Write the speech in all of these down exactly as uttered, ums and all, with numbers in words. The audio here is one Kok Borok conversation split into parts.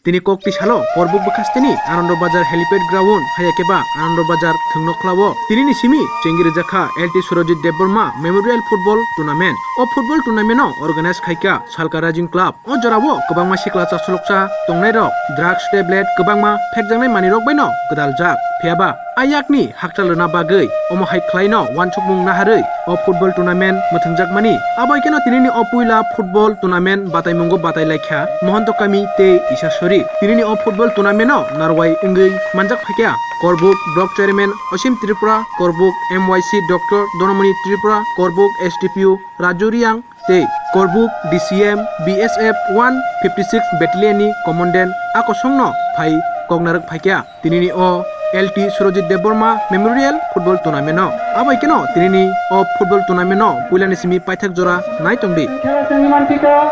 Tini kok tisalo Korbuk bwkhasteni Anando Bazar Helipad Ground, haya khe ba Anando Bazar thwngnokhla-o tinini simi chengwi rwjakha L T Surajit Debbarma Memorial Football Tournament. O football tournament-o organize khaikha Salka Rising Club. O jorao kwbangma sikla chasuluksa tongnairok drugs tablet kwbangma phekjaknai manwirok baino gwdaljak. Phiyaba ayakni hakchal rwna bagwi omo hai khlaino uansukmung naharwi o football tournament mwthangjakmani. Abo hai kheno tinini o puila football tournament bataimungo batai laikha Mohonto Kami tei Isasori. Tinini o football tournament-o narwai wngwi manjak phaikha Korbuk Block Chairman Osim Tripura, Korbuk M Y C Doctor Donamoni Tripura, Korbuk S D P O Raju Riang, tei Korbuk D C M B S F one fifty six Battalion ni Commandant a kosongno phai koknarwk phaikha tinini o L T Surajit Debbarma Memorial Football Tournament no. Abai keno tinini o football tournament no puilani simi paithak jora nai tongdi. Khela chengwi manthika,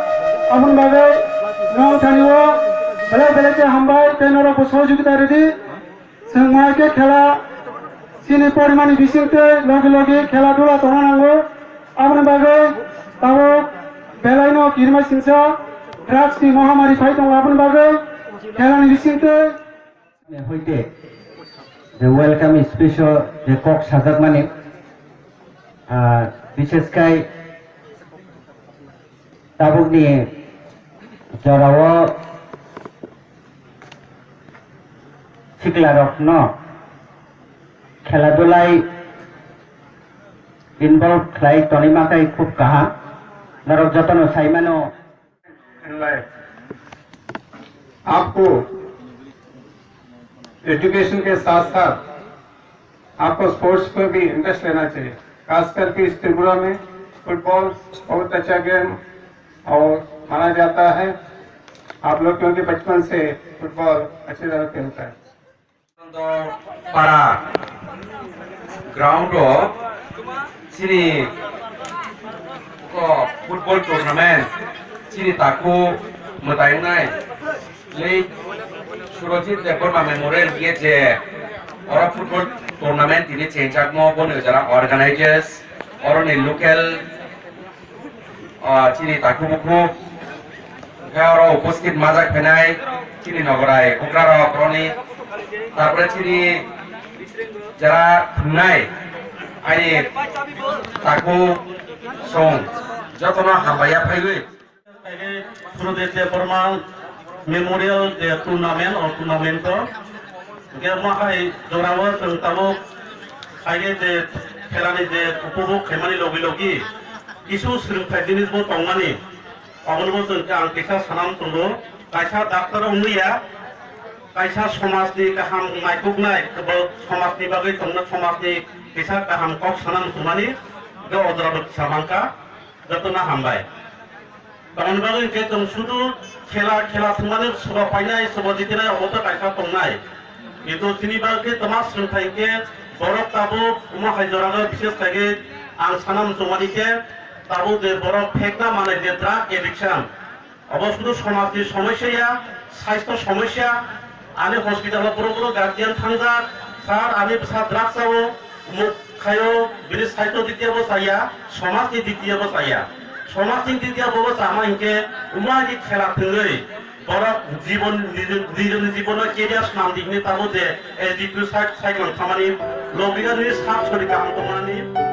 aboni bagwi nwng thani o belai belai khe hambai tei norokbo sohojogita rwdi. Chwng mai khe khela chini porimani bisingtwi logi logi khela dula tongna nango. Aboni bagwi tabuk belaino kirima singsa drugs ni mohamari phai tongo. Aboni bagwi khelani bisingtwi. Hoite the welcome speech o je kok sajakmani, ah, bishes khai tabukni jorao siklarokno khela dulai involve khlai tonwi mankha khub kaham. Norok jotono saimano. In life, आपको एजुकेशन के साथ साथ आपको स्पोर्ट्स में भी इंटरेस्ट लेना चाहिए। खास करके इस त्रिपुरा में फुटबॉल बहुत अच्छा गेम और माना जाता है। आप लोग क्योंकि बचपन से फुटबॉल अच्छी तरह खेलता है। Para ground o chini o football tournament chini takhuk mwtai wngnai late Surajit Debbarma Memorial hiye je oro football tournament tini chengjak mo, boni jora organizers oroni local, ah, chini takhuk bukhuk, hwnkhe oro upasthit majak phainai chini nogorai bukrarok roni, tarpore chini jara thwngnai aini takhuk song jotono hambai ya phaiwi. Surajit Debbarma Memorial je tournament, o tournament o hwnkhe omo hai jorao chwng tabuk khainai je khelani je upobhog khaimani logi logi kisu swrwngthai jinisbo tongmani, obonobo chwng ang kisa sanam tongo. Kaisa doctor wngya, kaisa somajni kaham naikuknai, bo somajni bagwi tongna, somajni kisa kaham kok sana muchungmani, hwnkhe o jorabo kisa mankha, jotono hambai. Tamoni bagwi hwnkhe chwng sudu khela, khela thwngmani sobo painai, sobo jitinai, obo to kaisa tongnai. Kintu chini bagwi khe toma swrwngthai hwnkhe borok tabuk omo hai jorano bishes khaigwi ang sana muchungmani khe tabuk je borok phekna manai je drug addiction, obo sudu somajni somosya ya, saisto somosya. Ani hospital o borok borok guardian thangjak, sir, ani bwsa drugs o, umuk khaio, bini saisto dik diya bo chaya, somajni dik diya bo chaya. Somajni dik diya bo chama hinkhe, umagi khela thwngwi, borok jibon, nijor, nijorni jibono career swnam di hinwi tabuk je, eh, S D P O side, side lang thamani, logi ani sak sori kaham tongmani.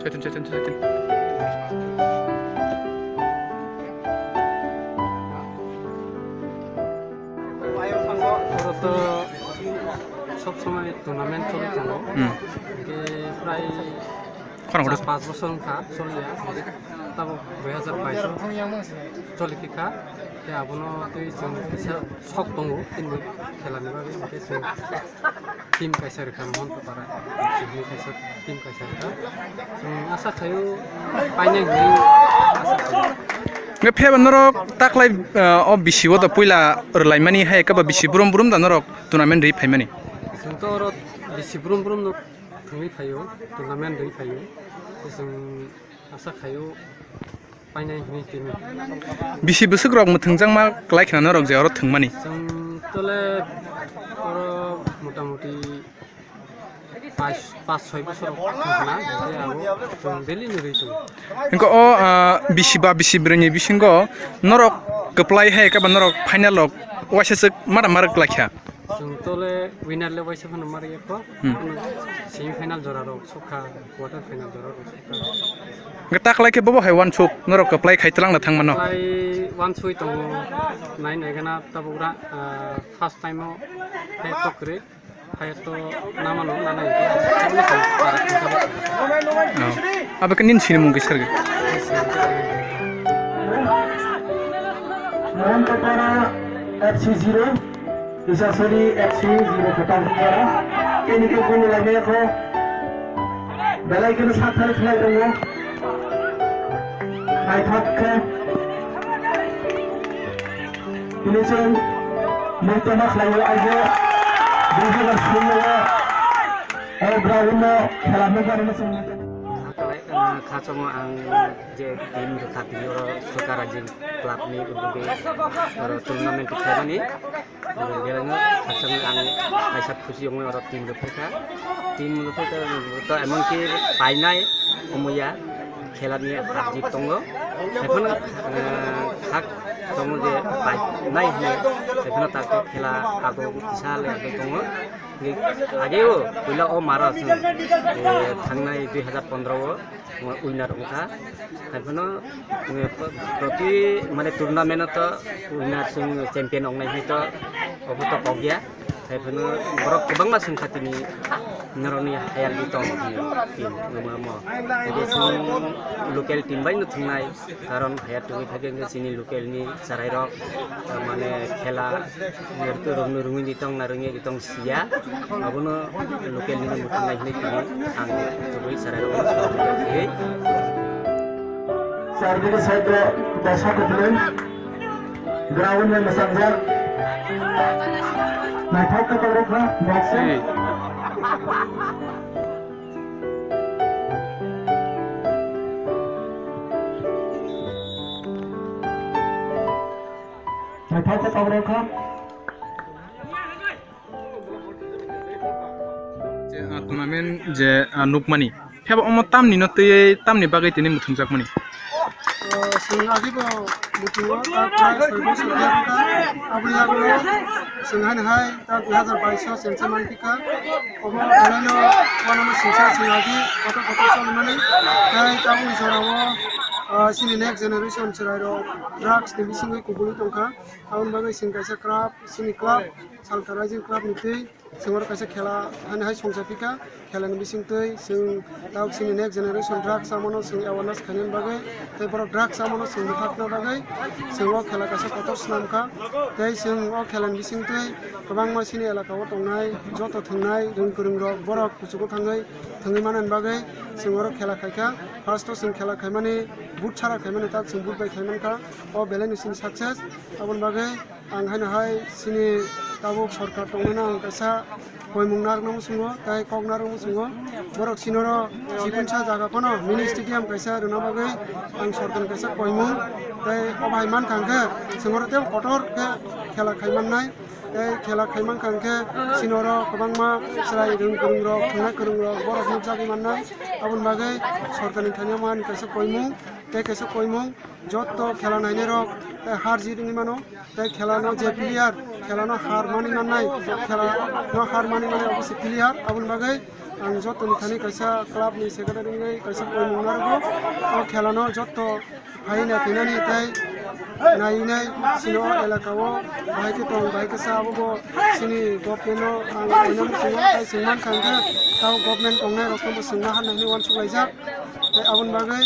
Chaitin, chaitin, chaitin. Oro to sob somoi tournament choli tongo. Hmm. Hingke prai Khorang khorang. Pas bosor wngkha choliya, tabok dui hazar bais o choli kha, tei abono tei chwng kisa sok tongo, tini khelani bagwi, hingke chwng team kaisa rwkha, Mohantapara, chwngni kaisa team kaisa rwkha. Chwng asa khaio, painai hinwi asa khaio. Hwnkhe phiyaba norok taklai, ah, o bisi o to puila rwlaimani hai khe ba bisi brum brum da norok tournament rwi phaimani? Chwng to oro bisi brum brum no thwngwi phaio, tournament rwi phaio. Chwng asa khaio painai hwnwi tini. Bisi bwswk rok mwthangjakma klai khna norok je oro thwngmani? Chwng tole oro motamuti pas, pas soi bosor wngkha na, hingke abo chwng daily ni rwi tongo. Hingke o, ah, bisi ba bisi brwi ni bisingo norok kwplai hai khe ba norok final rok waisa swk mada marak lai kha. Chwng tole winner le waisa phano mari yakho. Hmm. Semi final jora rok sokha, quarter final jora rok sokha. Hingke taklai khe bobo hai wansuk norok kwplai khai twlang na thang mano. Kwplai wansui tongo, nai nai gana tabuk ra, ah, first time o hai tokri. Hai to nama no nana. Oh. Abo khe nini sinimung khe sargi? Mohan Topara F C zero, Isasori F C zero kota Topara. Kini ke kunu lagi ko. Belai kini sathar khlai tongo. Naithok khe. Tini chwng muitama khlaio, aigwi dui hajar sullo o ground no khela nukmani chwng muitama. Khachongo ang je team rwkha tini oro Sokha Rising club ni udugi oro tournament khlaimani. Belai no khachongo ang kaisa khusi wngwi oro team rwkha. Team rwkha to emonki painai omoya. Khela ni hap jit tongo. Ekhon, eh, khak tongo je pai nai hwnwi. Ekhon tak khela ago kisa le tongo. Ni age o puila o mara sung, eh, thangnai dui hajar pondro o winner wngkha. Ekhon, eh, proti mane tournament o to winner sung champion wngnai hwnwi to obo to kok ya. Hai phano borok kwbangma swngkha tini norokni hayal di tong hwnwi team wngma mo. Tei chwng local team bai no thwngnai, karon haya tongwi thangkhe chini local ni chwrairok, mane khela rwngno rwngwi di tong na rwngya di tong siya, abono local ni no mwthangwi hwnwi tini ang tubui chwrairokno salai rwgwi. Chardike side o dosa kwthwlwi. Ground bai mwchangja. Naithok khe tongwk kha box o. Naithok khe tongwk kha. Je, ah, tournament je, ah, nukmani. Phiya bo omo tamni no twiwi tamni bagwi tini mwthangjakmani? Ah, chwng agi bo muthungo, ta prai soi bosor khe wngkha. Aboni yagulo chwng haino hai ta dui hajar bais o chengsa manphi kha. Omo belai no uanama singsa chwng agi kotor kotor cholmani. Tei tabukni jora o, ah, chini next generation chwrai rok drugs ni bisingwi kubulwi tongkha. Aboni bagwi chwng kaisa club, chini club, Salka Rising club ni twi. Chwng oro kaisa khela haino hai songcha phika, khela ni bisingtwi chwng tabuk chini next generation drugs chamano chwng awareness khainani bagwi, tei borok drugs chamano chwng bwthakna bagwi chwng o khela kaisa kotor swnam kha. Tei chwng o khela ni bisingtwi kwbangma chini elaka o tongnai joto thwngnai rwng kwrwng rok borok kuchugo thangwi thwngwi manani bagwi chwng oro khela khaikha. First o chwng khela khaimani boot sara khaimani tak chwng boot bai khaimankha. O belai no chini success. Aboni bagwi ang haino hai chini tabuk sorkar tongnai no ang kaisa koimung narwkna muchungo tei kok narwk muchungo. Borok chini oro chikonsa jaga phano mini stadium kaisa rwna bagwi ang sorkar ni kaisa koimung tei obo hai mankha hwnkhe chwng oro teibo kotor khe khela khai mannai tei khela khai mankha hwnkhe chini oro kwbangma chwrai rwng kwrwng rok thwngnai kwrwng rok borok nukjagwi mannai. Aboni bagwi sorkar ni thani omo ani kaisa koimung tei kaisa koimung. Joto khela nainai rok tei har jit wngwi mano, tei khela no je player, khela no har mani mannai, khela no har mani mannai obo se player. Aboni bagwi ang joto ni thani kaisa club ni secretary wngwi kaisa koimung narwgo. O khela no joto phai nai khainani tei nainai chini o elaka o bahai khe tong, bahai khe sa, abo bo chini government no ang koina muchungo, tei chwng mankha hwnkhe tamo government tongnai rok no bo chwngma ha nai hwnwi uansuk laijak. Tei aboni bagwi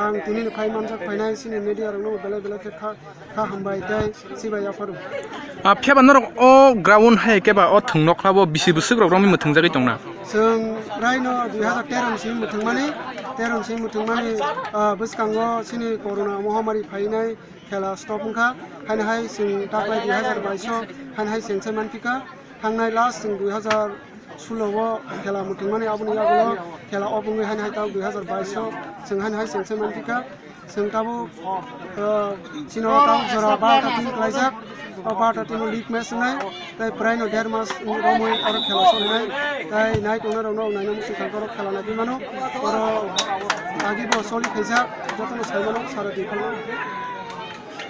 ang tini ni phai manjak phainai chini media rok no belai belai khe kha, kha hambai tei chibai yapharo. Ah, phiya ba norok o ground hai khe ba o thwng nokla bo bisi bwswk rok romwi mwthwngjagwi tongna? Chwng raino dui hajar tero ni simi mwthwngmani, tero ni simi mwthwngmani, ah, bwskango chini corona mohamari phainai. Khela stop wngkha, haino hai chwng taklai dui hazar baish o haino hai chengchai manphi kha. Thangnai last chwng dui hazar sulo o khela muthungmani, aboni yagulo khela off wngwi haino hai tabuk dui hazar baish o chwng haino hai chengchai manphi kha. Chwng tabuk, ah, chini o tabuk jora barota team klaijak, o barota team o league match wngnai. Tei praino der mas romwi oro khela solinai. Tei nai tongnai rokno ang naina muchung thangkhe oro khela naiwi mano. Oro agi bo soli khaijak, jotono sai mano sara di phano.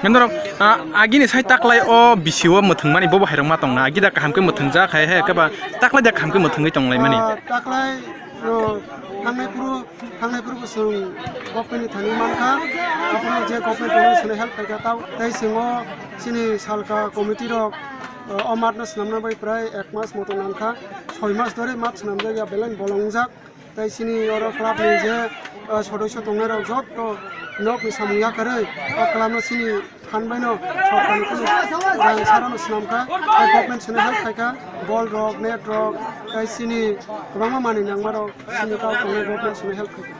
Norok, ah, agini sai taklai o bisi o mwthwngmani bobo hairok ma tongna. Agi da kaham khe mwthwngjak hai hai khe ba taklai da kaham khe mwthwngwi tonglaimani. Ah, taklai, no, thangnai phuru Thangnai phuru bo chwng government ni thani mankha, aphuru je government tongo chwngno help khaikha, tei chwng o chini salka committee rok, o mat no swnamna bai prai ek mas moto nangkha, soi mas dhori mat swnamjakya, belai bolong wngjak. Tei chini oro club ni je, o, sodosyo tongnai rok joto nok ni samung yakarwi o club no chini Phan baino sorkarni kunu rang sarano swnamkha, tei government swnwi help khaikha, ball rok, net rok, tei chini kwbangma manwi nangma rok chini kau tongnai government swnwi help khaikha.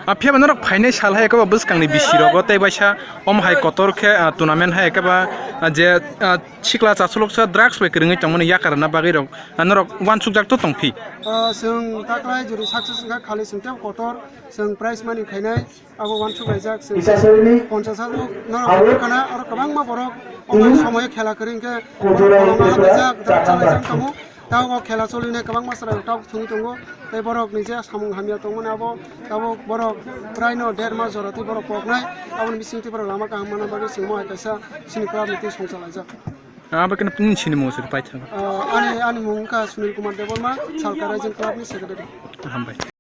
A phiya ba norok phainai sal hai khe ba bwskangni bisi rogo tei baisa om hai kotor khe, ah, tournament hai khe ba, ah, je, ah, sikla chasulok sa drugs bai kwrwngwi tongmani yakarna bagwi rok, ah, norok uansukjak to tongphi. Ah, chwng taklai jori success wngkha khali chwng tei kotor chwng prize money khainai. Abo uansuk laijak chwng Isa sori ni ponchas hajar norok abo kana aro kwbangma borok omo somoyo khela kwrwi hwnkhe Kojoram borok Tripura hamlaijak, Chakma chalai jang Bapsu. Tongo. Tabuk o khela choli nai kwbangma chwrai rok tabuk thwngwi tongo. Tei borok ni je samung hamya tongmani abo tabuk borok praino der mas jora twi borok koknai. Aboni bising twi borok lama kaham manna bagwi chwng mo hai kaisa chini club ni twi song chalaijak. Abo khe nini sinimung se paithak. Ah, ani, ani mung wngkha Sunil Kumar Debbarma, Salka Raijing Club ni secretary. Hambai.